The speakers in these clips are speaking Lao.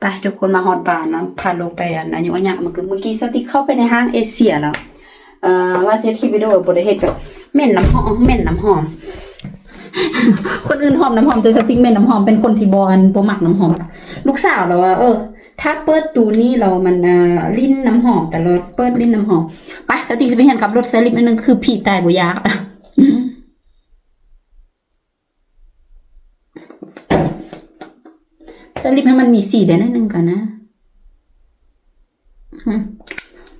ໄປທຸກຄົນ ມາຮອດບ້ານນະ ພາລູກໄປອັນ ອາຍຸອາຍະ ມື້ກີ້ ມື້ກີ້ສະຕິກເຂົ້າໄປໃນຫ້າງເອເຊຍແລ້ວ ເອີ ວ່າຊິເຮັດຄລິບວິດີໂອ ບໍ່ໄດ້ເຮັດຈັກ ເໝັນນ້ຳຫອມ ເໝັນນ້ຳຫອມ ຄົນອື່ນຫອມນ້ຳຫອມ ແຕ່ສະຕິກເໝັນນ້ຳຫອມ ເປັນຄົນທີ່ບໍ່ ອັນ ບໍ່ມັກນ້ຳຫອມ ລູກສາວລາວວ່າ ເອີ ຖ້າເປີດຕູ້ນີ້ແລ້ວມັນ ເອີ ລິ້ນນ້ຳຫອມຕະຫຼອດ ເປີດລິ້ນນ້ຳຫອມ ໄປ ສະຕິກຊິໄປຮຽນຂັບລົດ ໃສ່ລິບອັນໜຶ່ງ ຄືຜີຕາຍບໍ່ຢາກ. ໃສ່ລິບໃຫ້ມັນມີສີໄດ້ໜ້ອຍໜຶ່ງກ່ອນນະ. ອືມ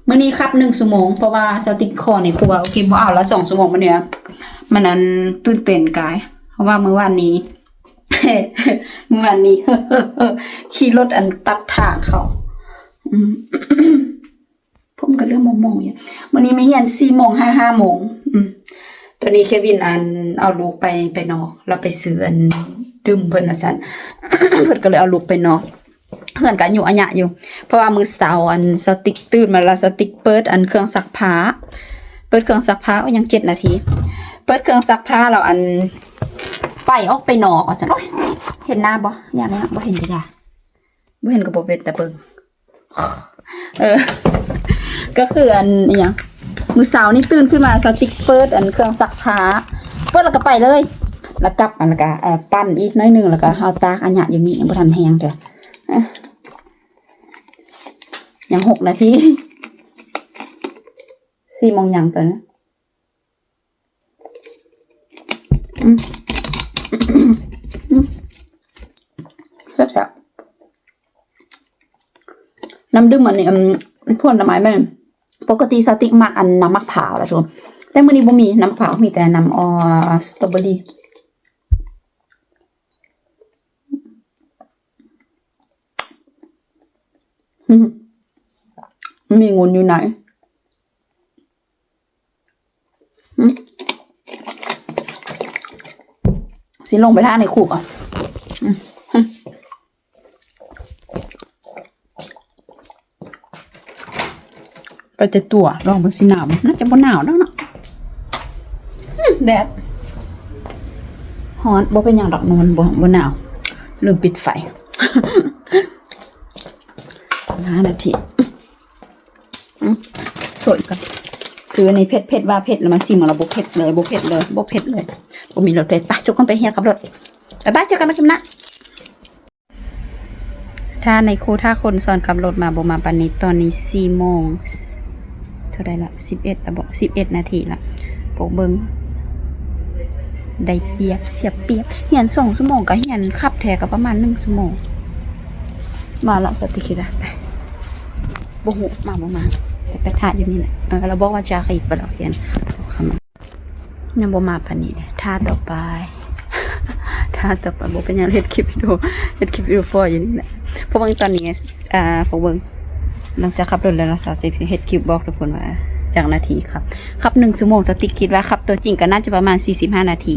ມື້ນີ້ຂັບໜຶ່ງຊົ່ວໂມງ ເພາະວ່າສະຕິກຂໍໃນຄົວ ໂອເຄ ບໍ່ເອົາລະ ສອງຊົ່ວໂມງມື້ນີ້ ມັນອັນ ຕື່ນເຕັ້ນກາຍ ເພາະວ່າມື້ວານນີ້ ມື້ວານນີ້ ຂີ່ລົດອັນຕັດທາງເຂົາ ອືມ. ຜົມກໍເລີ່ມໝອງໆຢູ່ ມື້ນີ້ມາຮຽນສີ່ໂມງຫາຫ້າໂມງ ອືມ ຕອນນີ້ເຄວິນ ອັນ ເອົາລູກໄປ ໄປນອກ ລາວໄປຊື້ອັນດື່ມເພິ່ນວ່າຊັ້ນ ເພິ່ນກໍເລີຍເອົາລູກໄປນອກ ເຮືອນກໍອາຍຸອາຍະຢູ່ ເພາະວ່າມື້ເຊົ້າ ອັນ ສະຕິກຕື່ນມາແລ້ວ ສະຕິກເປີດ ອັນ ເຄື່ອງຊັກຜ້າ ເປີດເຄື່ອງຊັກຜ້າ ໂອ້ຍ ຍັງເຈັດນາທີ ເປີດເຄື່ອງຊັກຜ້າແລ້ວ ອັນ ໄປ ອອກໄປນອກວ່າຊັ້ນ ໂອ້ຍ ເຫັນໜ້າບໍ່? ຢ່າແລ້ວ ບໍ່ເຫັນກໍຢ່າ ບໍ່ເຫັນກໍບໍ່ເປັນຕາເບິ່ງ ເອີ ກໍຄືອັນ ອີ່ຫຍັງ ມື້ເຊົ້ານີ້ຕື່ນຂຶ້ນມາ ສະຕິກເປີດອັນເຄື່ອງຊັກຜ້າ ເປີດແລ້ວກໍໄປເລີຍ ແລ້ວກັບ ອັນ ແລ້ວກໍ ເອີ ປັ່ນອີກໜ້ອຍໜຶ່ງ ແລ້ວກໍເຮົາຕາກອາຍະຢູ່ນີ້ ຍັງບໍ່ທັນແຫ້ງເທື່ອ ຍັງຫົກນາທີ ສີ່ໂມງຍັງຕອນນີ້. ອືມ ອືມ ແຊບໆ ນ້ຳດື່ມອັນນີ້ ອັນ ຜົນລະໄມ້ແມ່ນ ປົກກະຕິສະຕິກມັກອັນນ້ຳໝາກພ້າວລະທຸກຄົນ ແຕ່ມື້ນີ້ບໍ່ມີນ້ຳໝາກພ້າວ ມີແຕ່ນ້ຳ ອາ ສະຕໍເບີຣີ ອືມ ມີງຸ່ນຢູ່ໃນ. ອືມ ຊິລົງໄປທາໃນຄຸກອ່ະ ອືມ ອືມ ໄປແຕ່ຕົວ ລອງເບິ່ງຊິໜາວບໍ່ ໜ້າຈະບໍ່ໜາວດອກເນາະ ອືມ ແດດຮ້ອນ ບໍ່ເປັນຫຍັງດອກ ມັນບໍ່ ບໍ່ໜາວ ລືມປິດໄຟ ຫ້ານາທີ. ອືມ ໂຊຍກ່ອນ ຊື້ອັນນີ້ເຜັດ ເຜັດວ່າເຜັດ ແລ້ວມາຊີມເອົາ ແລ້ວບໍ່ເຜັດເລີຍ ບໍ່ເຜັດເລີຍ ບໍ່ເຜັດເລີຍ ບໍ່ມີລົດເຜັດ. ໄປ ທຸກຄົນໄປຮຽນຂັບລົດ ບາຍບາຍ ເຈີກັນໃໝ່ຄລິບໜ້າ. ຖ້າໃນຄູ ຖ້າຄົນສອນຂັບລົດມາບໍ່ມາປານນີ້ ຕອນນີ້ສີ່ໂມງ ເທົ່າໃດລະ ສິບເອັດລະບໍ ສິບເອັດນາທີລະ ພວກເບິ່ງ ໄດ້ປຽບ ເສຍປຽບ ຮຽນສອງຊົ່ວໂມງ ກໍຮຽນຂັບແທ້ກໍປະມານໜຶ່ງຊົ່ວໂມງ. ມາລະ ສະຕິກ ຄິດວ່າ ໄປ ບໍ່ຮູ້ມາບໍ່ມາ ແຕ່ໄປຖ້າຢູ່ນີ້ແຫຼະ. ເອີ ລາວບອກວ່າຈະຄິດໄປແລ້ວ ຂຽນ ຍັງບໍ່ມາປານນີ້ເດ້. ຖ້າຕໍ່ໄປ ຖ້າຕໍ່ໄປ ບໍ່ເປັນຫຍັງ ເຮັດຄລິບວິດີໂອ ເຮັດຄລິບວິດີໂອພໍຢູ່ນີ້ແຫຼະ. ເພາະວ່າຕອນນີ້ ອ່າ ພວກເບິ່ງ ຫຼັງຈາກຂັບລົດແລ້ວເນາະ ສາວຊິເຮັດຄລິບບອກທຸກຄົນວ່າຈັກນາທີຂັບ. ຂັບໜຶ່ງຊົ່ວໂມງ ສະຕິກຄິດວ່າຂັບຕົວຈິງກໍໜ້າຈະປະມານສີ່ສິບຫ້ານາທີ.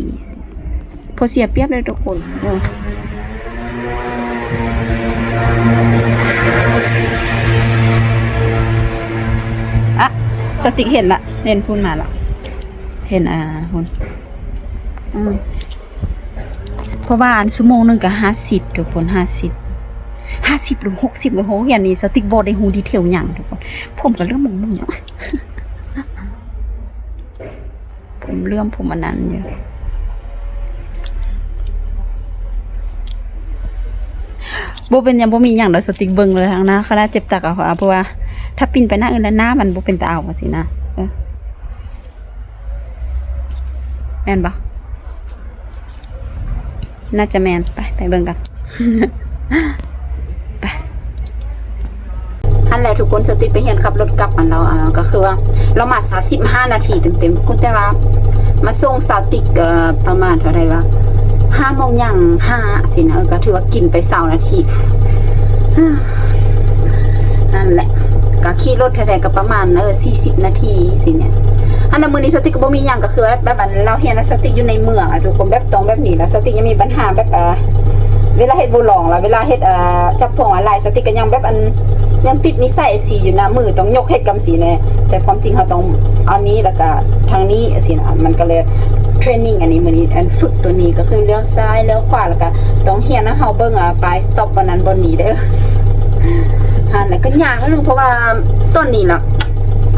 ພໍເສຍປຽບເລີຍທຸກຄົນ. ເອີ ອະ ສະຕິກເຫັນລະ ເຫັນພຸ້ນມາລະ ເຫັນ ອ່າ ພຸ້ນ ອືມ ເພາະວ່າອັນຊົ່ວໂມງໜຶ່ງກໍຫ້າສິບທຸກຄົນ ຫ້າສິບ ຫ້າສິບຫຼືຫົກສິບ ໂອ້ໂຫ ຮຽນນີ້ສະຕິກບໍ່ໄດ້ຮູ້ດີເທວຫຍັງທຸກຄົນ ຜົມກໍເລີ່ມມົງໆຢູ່ ຜົມເລື່ອມ ຜົມອັນນັ້ນຢູ່. ບໍ່ເປັນຫຍັງ ບໍ່ມີຫຍັງດອກ ສະຕິກເບິ່ງເລີຍທາງໜ້າ ຂະໜາດເຈັບຕາກໍເອົາ ເພາະວ່າຖ້າປິ່ນໄປໜ້າອື່ນແລ້ວໜ້າມັນບໍ່ເປັນຕາເອົາວ່າຊີ້ນະ. ເອີ ແມ່ນບໍ່? ໜ້າຈະແມ່ນ ໄປ ໄປເບິ່ງກັນ ໄປ. ຫັ້ນແຫຼະທຸກຄົນ ສະຕິກໄປຮຽນຂັບລົດກັບອັນລາວ ອ່າ ກໍຄືວ່າລາວມາສາມສິບຫ້ານາທີເຕັມໆ ທຸກຄົນ ແຕ່ວ່າມາສົ່ງສະຕິກ ເອີ ປະມານເທົ່າໃດວະ ຫ້າໂມງຫຍັງຫ້າຊີ້ນະ ເອີ ກໍຖືວ່າກິນໄປຊາວນາທີ ຫັ້ນແຫຼະ ກໍຂີ່ລົດແທ້ໆກໍປະມານ ເອີ ສີ່ສິບນາທີຊີ້ນະ. ຫັ້ນນະ ມື້ນີ້ສະຕິກກໍບໍ່ມີຫຍັງ ກໍຄືແບບ ແບບອັນລາວຮຽນ ສະຕິກຢູ່ໃນເມືອງອະທຸກຄົນ ແບບ ຕ້ອງແບບນີ້ລະ ສະຕິກຍັງມີບັນຫາແບບ ອ່າ ເວລາເຮັດໂວລອງລະ ເວລາເຮັດ ເອີ ຈັບພວງມາໄລ ສະຕິກກໍຍັງແບບອັນ ຍັງຕິດນິໄສຊີ້ຢູ່ນະ ມືຕ້ອງຍົກເຮັດກຳຊີ້ແນ່ ແຕ່ຄວາມຈິງເຮົາຕ້ອງເອົານີ້ ແລ້ວກະທາງນີ້ຊີ້ນະ ມັນກໍເລີຍເທຣນນິງອັນນີ້ ມື້ນີ້ອັນຝຶກໂຕນີ້ກໍຄືລ້ຽວຊ້າຍລ້ຽວຂວາ ແລ້ວກະຕ້ອງຮຽນໃຫ້ເຮົາເບິ່ງ ອ່າ ປ້າຍສະຕັອບບ່ອນນັ້ນບ່ອນນີ້ເດີ້. ຫັ້ນແຫຼະ ກໍຍາກໜ້ອຍໜຶ່ງ ເພາະວ່າຕອນນີ້ລະ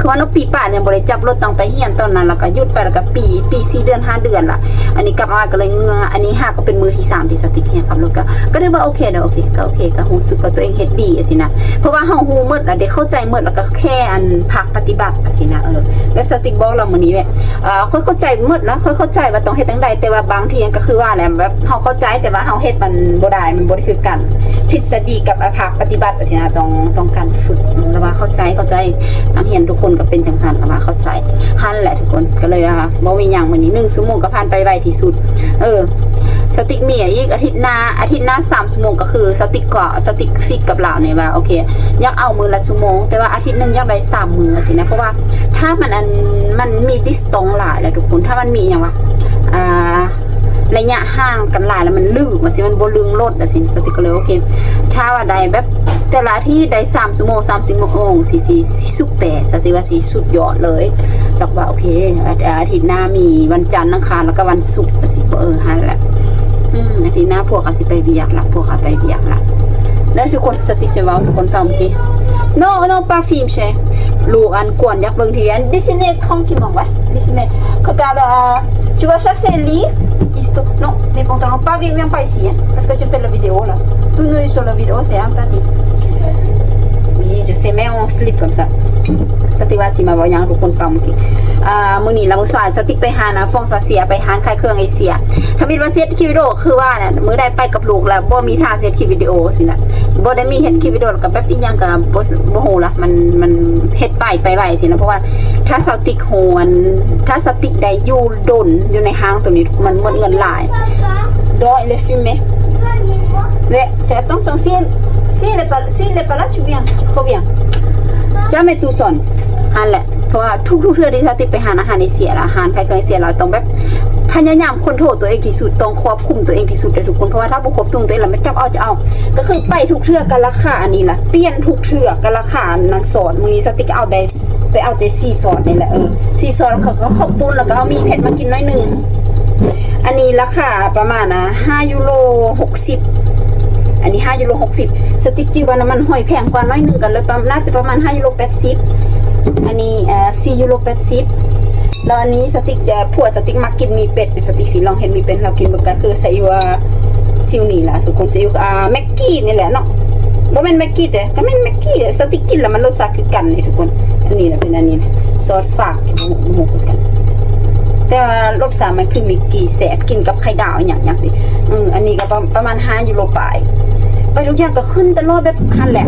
ຄືວ່າເນາະ ປີປາຍຍັງບໍ່ໄດ້ຈັບລົດ ຕັ້ງແຕ່ຮຽນຕອນນັ້ນ ແລ້ວກໍຢຸດໄປ ແລ້ວກໍປີ ປີສີ່ເດືອນ ຫ້າເດືອນລະ. ອັນນີ້ກັບມາກໍເລີຍເມື່ອ ອັນນີ້ຫາກໍເປັນມື້ທີສາມທີ່ສະຕິກຮຽນຂັບລົດ ກໍ ກໍຖືວ່າໂອເຄເດີ ໂອເຄ ກໍໂອເຄ ກໍຮູ້ສຶກວ່າຕົວເອງເຮັດດີຈັ່ງຊີ້ນະ ເພາະວ່າເຮົາຮູ້ໝົດລະເດ້ ເຂົ້າໃຈໝົດ ແລ້ວກໍແຄ່ອັນພາກປະຕິບັດຈັ່ງຊີ້ນະ. ເອີ ແບບສະຕິກບອກລະມື້ນີ້ແບບ ເອີ ຂ້ອຍເຂົ້າໃຈໝົດນະ ຂ້ອຍເຂົ້າໃຈວ່າຕ້ອງເຮັດຈັ່ງໃດ ແຕ່ວ່າບາງທີກໍຄືວ່າແຫຼະ ແບບເຮົາເຂົ້າໃຈ ແຕ່ວ່າເຮົາເຮັດມັນບໍ່ໄດ້ ມັນບໍ່ໄດ້ຄືກັນ ທິດສະດີກັບ ອາ ພາກປະຕິບັດຊີ້ນະ ຕ້ອງ ຕ້ອງການຝຶກ. ລະວ່າເຂົ້າໃຈ ເຂົ້າໃຈ ນັກຮຽນທຸກຄົນກໍເປັນຈັ່ງຊັ້ນ ລະວ່າເຂົ້າໃຈ. ຫັ້ນແຫຼະທຸກຄົນ ກໍເລີຍວ່າບໍ່ມີຫຍັງ ມື້ນີ້ໜຶ່ງຊົ່ວໂມງກໍຜ່ານໄປໄວທີ່ສຸດ. ເອີ ສະຕິກມີອີກອາທິດໜ້າ ອາທິດໜ້າສາມຊົ່ວໂມງ ກໍຄືສະຕິກກໍ ສະຕິກຟິກກັບລາວນີ້ວ່າ ໂອເຄ ຢາກເອົາມື້ລະຊົ່ວໂມງ ແຕ່ວ່າອາທິດໜຶ່ງຢາກໄດ້ສາມມື້ຊີ້ນະ ເພາະວ່າ ຖ້າມັນອັນ ມັນມີ distance ຫຼາຍແລ້ວທຸກຄົນ ຖ້າມັນມີຫຍັງວະ ອ່າ ໄລຍະຫ່າງກັນຫຼາຍແລ້ວມັນລຶ້ງວ່າຊີ້ ມັນບໍ່ລຶ້ງລົດວ່າຊີ້ ສະຕິກກໍເລີຍ ໂອເຄ ຖ້າວ່າໄດ້ແບບແຕ່ລະອາທິດໄດ້ສາມຊົ່ວໂມງ ສາມສີ່ໂມງ ຊິ ຊິ ຊິສຸດແປ ສະຕິວ່າຊິສຸດຍອດເລີຍ. ແລ້ວກໍວ່າ ໂອເຄ ອາ ອາທິດໜ້າມີວັນຈັນ ອັງຄານ ແລ້ວກໍວັນສຸກວ່າຊີ້ ເອີ ຫັ້ນແຫຼະ ອືມ ອາທິດໜ້າພວກເຮົາຊິໄປວຽກລະ ພວກເຮົາໄປວຽກລະ. ແລ້ວທຸກຄົນ ສະຕິຊິເວົ້າທຸກຄົນຟັງເມື່ອກີ້ Non, non, pas film, cher. ລູກອັນກວນຢາກເບິ່ງທີວີ Disney tranquillement, ouais. Disney. Regarde, euh, tu vas chercher un livre, histoire. Non, mes pantalons, pas avec, viens pas ici, hein, parce que tu fais la vidéo, là. Tout nu sur la vidéo, c'est interdit. Oui, je sais, mais on slip comme ça. ສະຕິວ່າຊິມາເວົ້າຫຍັງທຸກຄົນຟັງເມື່ອກີ້ ອ່າ ມື້ນີ້ລະ ມື້ສາຍ ສະຕິໄປຮ້ານ ອ່າ ຟອງຊາເຊຍ ໄປຮ້ານຂາຍເຄື່ອງເອເຊຍ. ທຳອິດວ່າຊິເຮັດຄລິບວິດີໂອ ຄືວ່ານັ້ນ ມື້ໃດໄປກັບລູກລະ ບໍ່ມີທ່າຊິເຮັດຄລິບວິດີໂອຊີ້ນະ ບໍ່ໄດ້ມີເຮັດຄລິບວິດີໂອ ລະກໍແບບອີ່ຫຍັງກໍບໍ່ ບໍ່ຮູ້ລະ ມັນ ມັນເຮັດໄປ ໄປໄວຊີ້ນະ ເພາະວ່າ ຖ້າສະຕິກໂຮອັນ ຖ້າສະຕິກໄດ້ຢູ່ດົນຢູ່ໃນຫ້າງໂຕນີ້ ມັນໝົດເງິນຫຼາຍ. Dehors, il est fumé. Mais fais attention, si, si il est pas, si il est pas là, tu viens, tu reviens. Jamais tout seul. ຫັ້ນແຫຼະ ເພາະວ່າທຸກໆເທື່ອທີ່ສະຕິໄປຮ້ານອາຫານເອເຊຍ ລະຮ້ານຂາຍເຄື່ອງເອເຊຍ ລະຕ້ອງແບບພະຍາຍາມຄອນໂທຣຕົວເອງທີ່ສຸດ ຕ້ອງຄວບຄຸມຕົວເອງທີ່ສຸດເດີທຸກຄົນ ເພາະວ່າຖ້າບໍ່ຄວບຄຸມຕົວເອງລະມັນຈັບເອົາຈະເອົາ ກໍຄືໄປທຸກເທື່ອກໍລາຄາອັນນີ້ລະ ປ່ຽນທຸກເທື່ອກໍລາຄາອັນນັ້ນ ຊອດ. ມື້ນີ້ສະຕິກເອົາໄດ້ ໄປເອົາແຕ່ສີ່ຊອດນີ້ແຫຼະ ເອີ ສີ່ຊອດ ເຂົາກໍເຂົ້າປຸ້ນ ແລ້ວກໍເອົາໝີ່ເຜັດມາກິນໜ້ອຍໜຶ່ງ. ອັນນີ້ລາຄາປະມານ ອ່າ ຫ້າຢູໂຣຫົກສິບ ອັນນີ້ຫ້າຢູໂຣຫົກສິບ. ສະຕິກຈື່ວ່ານ້ຳມັນຫອຍແພງກວ່າໜ້ອຍໜຶ່ງ ກໍເລີຍປະ ໜ້າຈະປະມານຫ້າຢູໂຣແປດສິບ ອັນນີ້ ເອີ ສີ່ຢູໂຣແປດສິບ. ແລ້ວອັນນີ້ສະຕິກ ເອີ ຜົວສະຕິກມັກກິນໝີ່ເປັດ ສະຕິກຊິລອງເຮັດໝີ່ເປັດໃຫ້ລາວກິນເບິ່ງກັນ ຄືຊີອິ້ວ ອ່າ ຊີອິ້ວນີ້ລະທຸກຄົນ ຊີອິ້ວ ອ່າ ແມັກກີ້ນີ້ແຫຼະເນາະ ບໍ່ແມ່ນແມັກກີ້ແຕ່ ກໍແມ່ນແມັກກີ້ ສະຕິກກິນແລ້ວມັນລົດຊາດຄືກັນນີ້ທຸກຄົນ. ອັນນີ້ລະເປັນອັນນີ້ ຊອດຝາກ ບໍ່ຮູ້ ບໍ່ຮູ້ຄືກັນ ແຕ່ວ່າລົດຊາດມັນຄືແມັກກີ້ແຊບ ກິນກັບໄຂ່ດາວຫຍັງຈັ່ງຊີ້. ເອີ ອັນນີ້ກໍປະ ປະມານຫ້າຢູໂຣປາຍ. ໄປທຸກຢ່າງກໍຂຶ້ນຕະຫຼອດແບບຫັ້ນແຫຼະ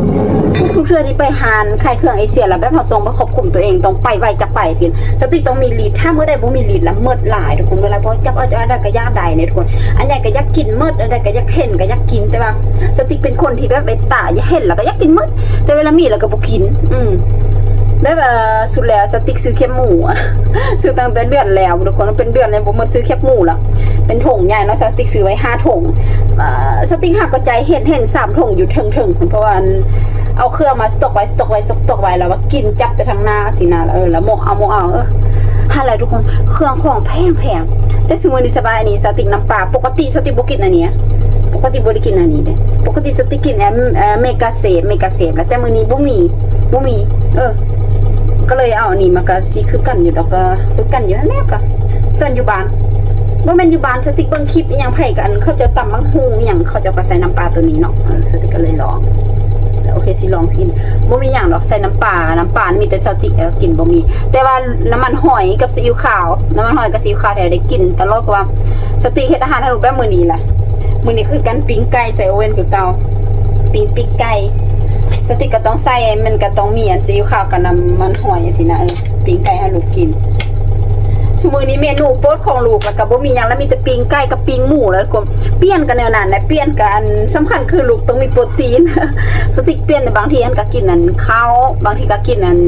ທຸກໆເທື່ອທີ່ໄປຮ້ານຂາຍເຄື່ອງເອເຊຍ ແລ້ວແບບເຮົາຕ້ອງໄປຄວບຄຸມຕົວເອງ ຕ້ອງໄປໄວຈັກໄປຊີ້ ສະຕິກຕ້ອງມີລິດ ຖ້າມື້ໃດບໍ່ມີລິດລະໝົດຫຼາຍທຸກຄົນ ເວລາບໍ່ຈັບເອົາຈະໄດ້ກໍຢາກໄດ້ນີ້ທຸກຄົນ ອັນໃດກໍຢາກກິນໝົດ ອັນໃດກໍຢາກເຫັນກໍຢາກກິນ ແຕ່ວ່າສະຕິກເປັນຄົນທີ່ແບບເວລາຢາກເຫັນແລ້ວກໍຢາກກິນໝົດ ແຕ່ເວລາມີແລ້ວກໍບໍ່ກິນ ອືມ ແບບ ເອີ ສຸດແລ້ວສະຕິກຊື້ແຄບໝູ ຊື້ຕັ້ງແຕ່ເດືອນແລ້ວທຸກຄົນ ເປັນເດືອນແລ້ວບໍ່ໝົດ ຊື້ແຄບໝູລະ ເປັນຖົງໃຫຍ່ເນາະ ສະຕິກຊື້ໄວ້ຫ້າຖົງ ເອີ ສະຕິກຫາກໍໃຈເຫັນ ເຫັນສາມຖົງຢູ່ເທິງໆ ເພາະວ່າ ອັນ ເອົາເຄື່ອງມາສະຕັອກໄວ້ ສະຕັອກໄວ້ ສະຕັອກໄວ້ ແລ້ວວ່າກິນຈັບແຕ່ທາງໜ້າຊີ້ນະ ເອີ ແລ້ວໝົກເອົາ ໝົກເອົາ ເອີ ຫັ້ນແຫຼະທຸກຄົນ ເຄື່ອງຂອງແພງໆ ແຕ່ຊຸມື້ນີ້ສະບາຍ ອັນນີ້ສະຕິກນຳປາ ປົກກະຕິສະຕິກບໍ່ກິນອັນນີ້ ປົກກະຕິບໍ່ໄດ້ກິນອັນນີ້ເດ້ ປົກກະຕິສະຕິກກິນ ເອີ ເມກາເຊບ ເມກາເຊບ ແລ້ວ ແຕ່ມື້ນີ້ບໍ່ມີ ບໍ່ມີ ເອີ ກໍເລີຍເອົາອັນນີ້ມາ ກໍຊິຄືກັນຢູ່ດອກ ກໍຄືກັນຢູ່ຫັ້ນແຫຼະ ກໍຕອນຢູ່ບ້ານ ບໍ່ແມ່ນຢູ່ບ້ານ ສະຕິກເບິ່ງຄລິບອີ່ຫຍັງ ໃຜກໍອັນ ເຂົາເຈົ້າຕຳໝາກຫຸ່ງອີ່ຫຍັງ ເຂົາເຈົ້າກໍໃສ່ນ້ຳປາໂຕນີ້ເນາະ ເອີ ສະຕິກກໍເລີຍລອງ ໂອເຄ ຊິລອງກິນ ບໍ່ມີຫຍັງດອກ ໃສ່ນ້ຳປາ ນ້ຳປາມີແຕ່ສະຕິກກິນ ບໍ່ມີ ແຕ່ວ່ານ້ຳມັນຫອຍກັບຊີອິ້ວຂາວ ນ້ຳມັນຫອຍກັບຊີອິ້ວຂາວແທ້ໄດ້ກິນຕະຫຼອດ ເພາະວ່າສະຕິກເຮັດອາຫານໃຫ້ລູກແບບມື້ນີ້ລະ ມື້ນີ້ຄືກັນ ປີ້ງໄກ່ໃສ່ໂອເວັນຄືເກົ່າ ປີ້ງປີກໄກ່ ສະຕິກກໍຕ້ອງໃສ່ ມັນກໍຕ້ອງມີອັນຊີອິ້ວຂາວກັບນ້ຳມັນຫອຍຈັ່ງຊີ້ນະ ເອີ ປີ້ງໄກ່ໃຫ້ລູກກິນ ຊຸມື້ນີ້ເມນູໂປດຂອງລູກ ແລ້ວກໍບໍ່ມີຫຍັງ ແລ້ວມີແຕ່ປີ້ງໄກ່ກັບປີ້ງໝູ ແລ້ວກໍປ່ຽນກັນແນວນັ້ນແຫຼະ ປ່ຽນກັນ ສຳຄັນຄືລູກຕ້ອງມີໂປຣຕີນ ສະຕິກປ່ຽນ ແຕ່ບາງທີອັນກໍກິນອັນເຂົ້າ ບາງທີກໍກິນອັນ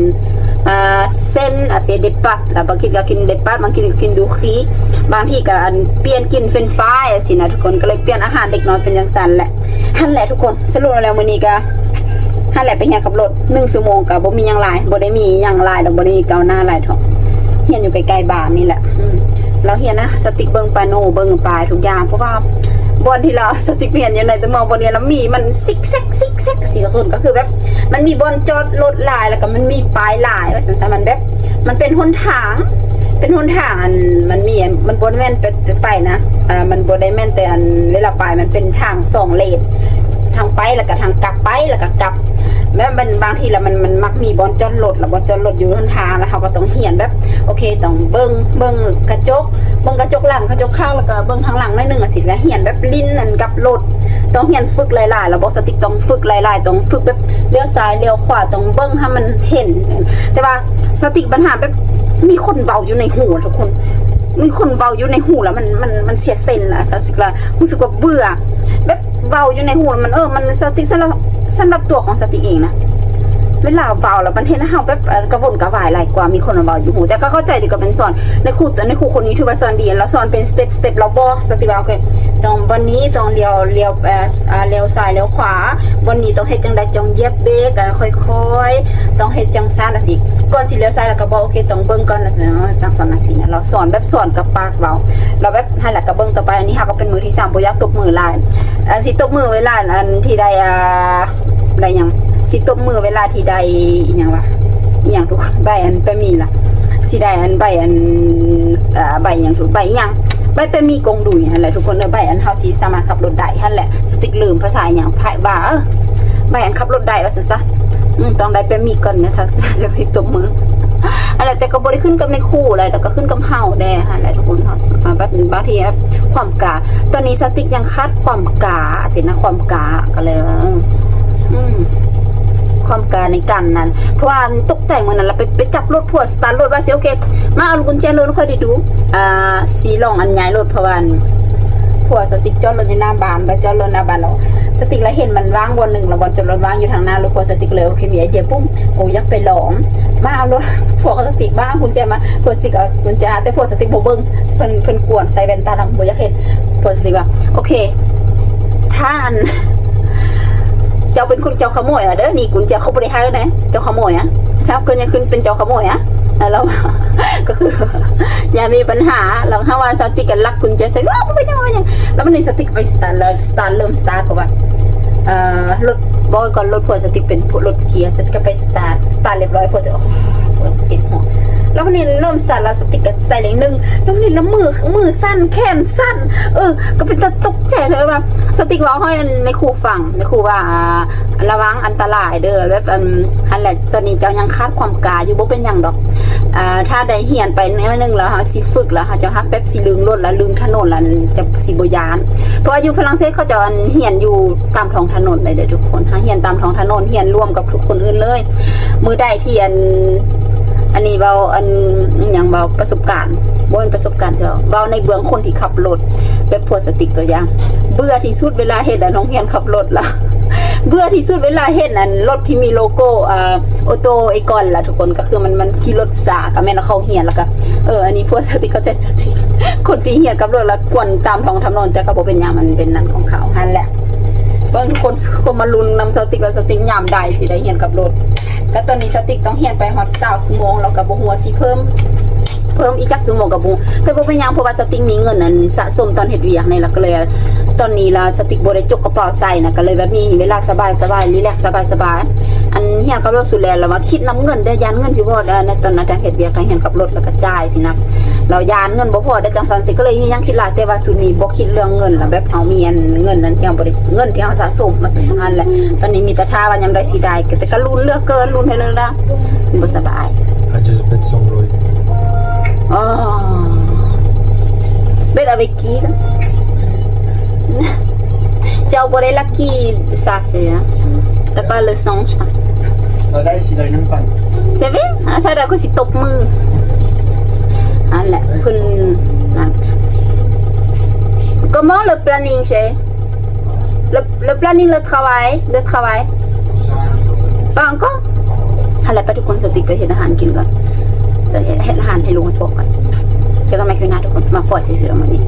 ອ່າ ເສັ້ນ ອາເຊເດປັດ ແລ້ວບາງທີກໍກິນເດປັດ ບາງທີກໍກິນດູຄີ ບາງທີກໍອັນປ່ຽນກິນເຟຣນຟາຍ ຈັ່ງຊີ້ນະທຸກຄົນ ກໍເລີຍປ່ຽນອາຫານເດັກນ້ອຍເປັນຈັ່ງຊັ້ນແຫຼະ ຫັ້ນແຫຼະທຸກຄົນ ສະຫຼຸບແລ້ວມື້ນີ້ກໍ ຫັ້ນແຫຼະ ໄປຮຽນຂັບລົດໜຶ່ງຊົ່ວໂມງ ກໍບໍ່ມີຫຍັງຫຼາຍ ບໍ່ໄດ້ມີຫຍັງຫຼາຍດອກ ບໍ່ໄດ້ມີກ້າວໜ້າຫຼາຍເທາະ ຮຽນຢູ່ໃກ້ໆບ້ານນີ້ແຫຼະ ອືມ ລາວຮຽນນະ ສະຕິກເບິ່ງປາໂນ ເບິ່ງປາທຸກຢ່າງ ເພາະວ່າບ່ອນທີ່ລາວ ສະຕິກຮຽນຢູ່ໃນຕົວເມືອງ ບ່ອນຮຽນລາວມີມັນຊິກແຊັກ ຊິກແຊັກ ສີ່ຄົນ ກໍຄືແບບມັນມີບ່ອນຈອດລົດຫຼາຍ ແລ້ວກໍມັນມີປ້າຍຫຼາຍ ວ່າຊັ້ນຊະ. ມັນແບບ ມັນເປັນຫົນທາງ ເປັນຫົນທາງ ອັນ ມັນມີ ມັນບໍ່ແມ່ນໄປ ໄປນະ ອ່າ ມັນບໍ່ໄດ້ແມ່ນແຕ່ອັນເວລາໄປ ມັນເປັນທາງສອງເລນ ທາງໄປ ແລ້ວກໍທາງກັບ ໄປ ແລ້ວກໍກັບ. ແບບມັນ ບາງທີລະມັນ ມັນມັກມີບ່ອນຈອດລົດ ແລ້ວບ່ອນຈອດລົດຢູ່ຫົນທາງ ແລ້ວເຮົາກໍຕ້ອງຮຽນແບບ ໂອເຄ ຕ້ອງເບິ່ງ ເບິ່ງກະຈົກ ເບິ່ງກະຈົກຫຼັງ ກະຈົກຂ້າງ ແລ້ວກໍເບິ່ງທາງຫຼັງໜ້ອຍໜຶ່ງ ຈັ່ງຊີ້ ແລ້ວຮຽນແບບຫຼິ້ນອັນກັບລົດ. ຕ້ອງຮຽນຝຶກຫຼາຍໆ ແລ້ວບໍ່ ສະຕິກ ຕ້ອງຝຶກຫຼາຍໆ ຕ້ອງຝຶກແບບລ້ຽວຊ້າຍລ້ຽວຂວາ ຕ້ອງເບິ່ງໃຫ້ມັນເຫັນ. ແຕ່ວ່າສະຕິກ ບັນຫາແບບມີຄົນເວົ້າຢູ່ໃນຫູ ທຸກຄົນ ມີຄົນເວົ້າຢູ່ໃນຫູ ແລ້ວມັນ ມັນ ມັນເສຍເສັ້ນລະ ສະຕິກ ລະຮູ້ສຶກວ່າເບື່ອ ແບບເວົ້າຢູ່ໃນຫູ ແລ້ວມັນ ເອີ ມັນ ສະຕິກ ສຳລັບ ສຳລັບຕົວຂອງສະຕິກເອງນະ ເວລາເວົ້າແລ້ວມັນເຮັດໃຫ້ເຮົາແບບ ເອີ ກະວົນກະວາຍຫຼາຍກວ່າ ມີຄົນມາເວົ້າຢູ່ຫູ. ແຕ່ກໍເຂົ້າໃຈ ທີ່ກໍເປັນສອນ ໃນຄູ ໃນຄູຄົນນີ້ຖືວ່າສອນດີ ລາວສອນເປັນສະເຕັບ ສະເຕັບ ລາວບອກ ສະຕິກ ວ່າ ໂອເຄ ຕ້ອງບ່ອນນີ້ຕ້ອງລ້ຽວ ລ້ຽວ ເອີ ອ່າ ລ້ຽວຊ້າຍລ້ຽວຂວາ ບ່ອນນີ້ຕ້ອງເຮັດຈັ່ງໃດ ຕ້ອງຢຽບເບຣກ ອ່າ ຄ່ອຍໆ ຕ້ອງເຮັດຈັ່ງຊັ້ນ ຈັ່ງຊີ້. ກ່ອນຊິລ້ຽວຊ້າຍ ລາວກໍບອກ ໂອເຄ ຕ້ອງເບິ່ງກ່ອນ ຈັ່ງຊັ້ນ ຈັ່ງຊີ້ນະ. ລາວສອນແບບສອນກັບປາກລາວ ລາວແບບ ຫັ້ນແຫຼະ ກໍເບິ່ງຕໍ່ໄປ. ອັນນີ້ເຮົາກໍເປັນມື້ທີສາມ ບໍ່ຢາກຕົບມືຫຼາຍ ອັນ ຊິຕົບມືເວລາອັນທີ່ໄດ້ ອ່າ ໄດ້ຫຍັງ ຊິຕົບມືເວລາທີ່ໄດ້ ອີຫຍັງວະ ອີຫຍັງທຸກຄົນ ໃບອັນແປມີລະ ຊິໄດ້ອັນໃບອັນ ອ່າ ໃບຫຍັງທຸກ ໃບຫຍັງ ໃບແປມີກົງດຸຍຫັ້ນແຫຼະທຸກຄົນເອີຍ ໃບອັນເຮົາຊິສາມາດຂັບລົດໄດ້ຫັ້ນແຫຼະ. ສະຕິກ ລືມພາສາອີຫຍັງ ພະ ວ່າ ເອີ ໃບອັນຂັບລົດໄດ້ວ່າຊັ້ນຊະ. ອືມ ຕ້ອງໄດ້ແປມີກ່ອນນະ ຖ້າ ຈັ່ງຊິຕົບມືຫັ້ນແຫຼະ. ແຕ່ກໍບໍ່ໄດ້ຂຶ້ນກັບໃນຄູຫຼາຍ ແຕ່ກໍຂຶ້ນກັບເຮົາແດ່ຫັ້ນແຫຼະທຸກຄົນ. ເຮົາ ອ່າ ບາງ ບາງທີແບບຄວາມກ້າ ຕອນນີ້ສະຕິກຍັງຂາດຄວາມກ້າຊີ້ນະ ຄວາມກ້າ ກໍເລີຍວ່າ ອືມ ຄວາມກ້າໃນການນັ້ນ ເພາະວ່າຕົກໃຈມື້ນັ້ນລະ ໄປ ໄປຈັບລົດຜົວສະຕາດລົດວ່າຊິ ໂອເຄ ມາເອົາກຸນແຈລົດຂ້ອຍໄດ້ດູ ອ່າ ຊິລອງອັນຍ້າຍລົດ ເພາະວ່າ ຜົວສະຕິກຈອດລົດຢູ່ໜ້າບ້ານ ແລ້ວຈອດລົດໜ້າບ້ານ ແລ້ວສະຕິກລະເຫັນມັນວ່າງບ່ອນໜຶ່ງ ແລ້ວບ່ອນຈອດລົດວ່າງຢູ່ທາງໜ້າລົດ ຜົວສະຕິກເລີຍ ໂອເຄ ມີໄອເດຍປຸ້ມ ໂອ ຢາກໄປລອງ ມາເອົາລົດ ຜົວສະຕິກ ມາເອົາກຸນແຈມາ ຜົວສະຕິກເອົາກຸນແຈ ແຕ່ຜົວສະຕິກບໍ່ເບິ່ງ ເພິ່ນ ເພິ່ນກວນ ໃສ່ແວ່ນຕາດຳ ບໍ່ຢາກເຫັນ. ຜົວສະຕິກວ່າ ໂອເຄ ຖ້າອັນ ເຈົ້າເປັນຄົນ ເຈົ້າຂະໂມຍອະເດີ ນີ້ກຸນແຈ ເຂົາບໍ່ໄດ້ໃຫ້ນະ ເຈົ້າຂະໂມຍອະ ຖ້າເກີດຫຍັງຂຶ້ນເປັນເຈົ້າຂະໂມຍອະ. ແລ້ວ ກໍຄື ຢ່າມີບັນຫາ ແລ້ວຫາວ່າສະຕິກກໍລັກກຸນແຈໃສ່ ວ້າ ບໍ່ເປັນຫຍັງ ບໍ່ເປັນຫຍັງ. ແລ້ວບາດນີ້ສະຕິກໄປສະຕາດ ເລີ່ມສະຕາດ ເລີ່ມສະຕາດ ເພາະວ່າ ເອີ ລົດ ບອກກ່ອນ ລົດຜົວສະຕິກເປັນລົດເກຍ ສະຕິກກໍໄປສະຕາດ ສະຕາດລຽບຮ້ອຍ ຜົວສະຕິກ ໂອ້ ຜົວສະຕິກ ເຮັດຫົວ. ແລ້ວບາດນີ້ເລີ່ມສະຕາດ ແລ້ວສະຕິກກໍໃສ່ເລັງໜຶ່ງ ແລ້ວບາດນີ້ລະມື ມືສັ່ນ ແຂນສັ່ນ ເອີ ກໍເປັນຕາຕົກໃຈ ແລ້ວວ່າສະຕິກເວົ້າໃຫ້ໃນຄູຟັງ ໃນຄູວ່າ ອ່າ ລະວັງອັນຕະລາຍເດີ ແບບ ອັນ ຫັ້ນແຫຼະ ຕອນນີ້ເຈົ້າຍັງຂາດຄວາມກ້າຢູ່ ບໍ່ເປັນຫຍັງດອກ ອ່າ ຖ້າໄດ້ຮຽນໄປໜ້ອຍໜຶ່ງແລ້ວ ເຮົາຊິຝຶກແລ້ວ ເຮົາຈະຮັກແບບຊິລື່ນລົດ ແລ້ວລື່ນຖະໜົນ ແລ້ວຈະຊິບໍ່ຢ້ານ ເພາະວ່າຢູ່ຝຣັ່ງເສດເຂົາເຈົ້າ ອັນ ຮຽນຢູ່ຕາມທ້ອງຖະໜົນໄດ້ເດີທຸກຄົນ ເຮົາຮຽນຕາມທ້ອງຖະໜົນ ຮຽນຮ່ວມກັບທຸກຄົນອື່ນເລີຍ. ມື້ໃດທີ່ ອັນ ອັນນີ້ເວົ້າ ອັນ ອີຫຍັງ ເວົ້າປະສົບການ ບໍ່ແມ່ນປະສົບການ ຊິເວົ້າ ເວົ້າໃນເບື້ອງຄົນທີ່ຂັບລົດ ແບບຜົວສະຕິກຕົວຢ່າງ ເບື່ອທີ່ສຸດເວລາເຫັນ ອັນ ໂຮງຮຽນຂັບລົດລະ ເບື່ອທີ່ສຸດເວລາເຫັນ ອັນ ລົດທີ່ມີໂລໂກ້ ອ່າ ໂອໂຕເອກອນລະທຸກຄົນ ກໍຄືມັນ ມັນຂີ່ລົດຊ້າ ກໍແມ່ນວ່າເຂົາຮຽນ ແລ້ວກໍ ເອີ ອັນນີ້ຜົວສະຕິກເຂົ້າໃຈສະຕິກ ຄົນທີ່ຮຽນຂັບລົດລະກວນຕາມທ້ອງຖະໜົນ ແຕ່ກໍບໍ່ເປັນຫຍັງ ມັນເປັນນັ້ນຂອງເຂົາຫັ້ນແຫຼະ. ເບິ່ງທຸກຄົນ ຄົນມາລຸ້ນນຳສະຕິກວ່າສະຕິກຍາມໃດຊິໄດ້ຮຽນຂັບລົດ ກໍຕອນນີ້ສະຕິກຕ້ອງຮຽນໄປຮອດຊາວຊົ່ວໂມງ ແລ້ວກໍບໍ່ຮູ້ວ່າຊິເພີ່ມ ເພີ່ມອີກຈັກຊົ່ວໂມງກໍບໍ່ຮູ້ ແຕ່ບໍ່ເປັນຫຍັງ ເພາະວ່າສະຕິກມີເງິນ ອັນ ສະສົມຕອນເຮັດວຽກນີ້ລະ ກໍເລີຍ ຕອນນີ້ລະສະຕິກບໍ່ໄດ້ຈົກກະເປົາໃສ່ນະ ກໍເລີຍແບບມີເວລາສະບາຍໆ ຣີແລັກສະບາຍໆ. ອັນຮຽນຂັບລົດສຸດແລ້ວ ລະວ່າຄິດນຳເງິນເດ້ ຢ້ານເງິນຊິບໍ່ໄດ້ ໃນຕອນນັ້ນ ທັງເຮັດວຽກ ທັງຮຽນຂັບລົດ ລະກະຈ່າຍຊີ້ນະ ລະຢ້ານເງິນບໍ່ພໍເດ້ ຈັ່ງຊັ້ນຊິ ກໍເລີຍມີຫຍັງຄິດຫຼາຍ ແຕ່ວ່າຊຸດນີ້ບໍ່ຄິດເລື່ອງເງິນລະ ແບບເຮົາມີອັນເງິນນັ້ນທີ່ເຮົາບໍ່ໄດ້ ເງິນທີ່ເຮົາສະສົມມາຊັ້ນຫັ້ນແຫຼະ. ຕອນນີ້ມີແຕ່ຖ້າວ່າຍາມໃດຊິໄດ້ ແຕ່ກະລຸ້ນເຫຼືອເກີນ ລຸ້ນໃຫ້ເລີຍລະ ບໍ່ສະບາຍ. I just bet ສອງຮ້ອຍ ອໍ Bet avec qui? ເຈົ້າບໍ່ໄດ້ລັກກີ້ຊາເຊຍ T'as pas le sens. ເອີ ໄດ້ຊິໄດ້ໜຶ່ງພັນ C'est vrai? ອ່າ ຖ້າໄດ້ຂ້ອຍຊິຕົບມື ຫັ້ນແຫຼະ ເພິ່ນ ນັ້ນ Comment le planning, chérie? Le, le planning, le travail, le travail. Pas encore? ຫັ້ນແຫຼະ ໄປທຸກຄົນ ສະຕິກໄປເຮັດອາຫານກິນກ່ອນ ເຮັດ ເຮັດອາຫານໃຫ້ລູກໃຫ້ພວກກ່ອນ. ເຈີກັນໃໝ່ຄລິບໜ້າທຸກຄົນ ມາຟອຍຊື່ໆ ແລ້ວມື້ນີ້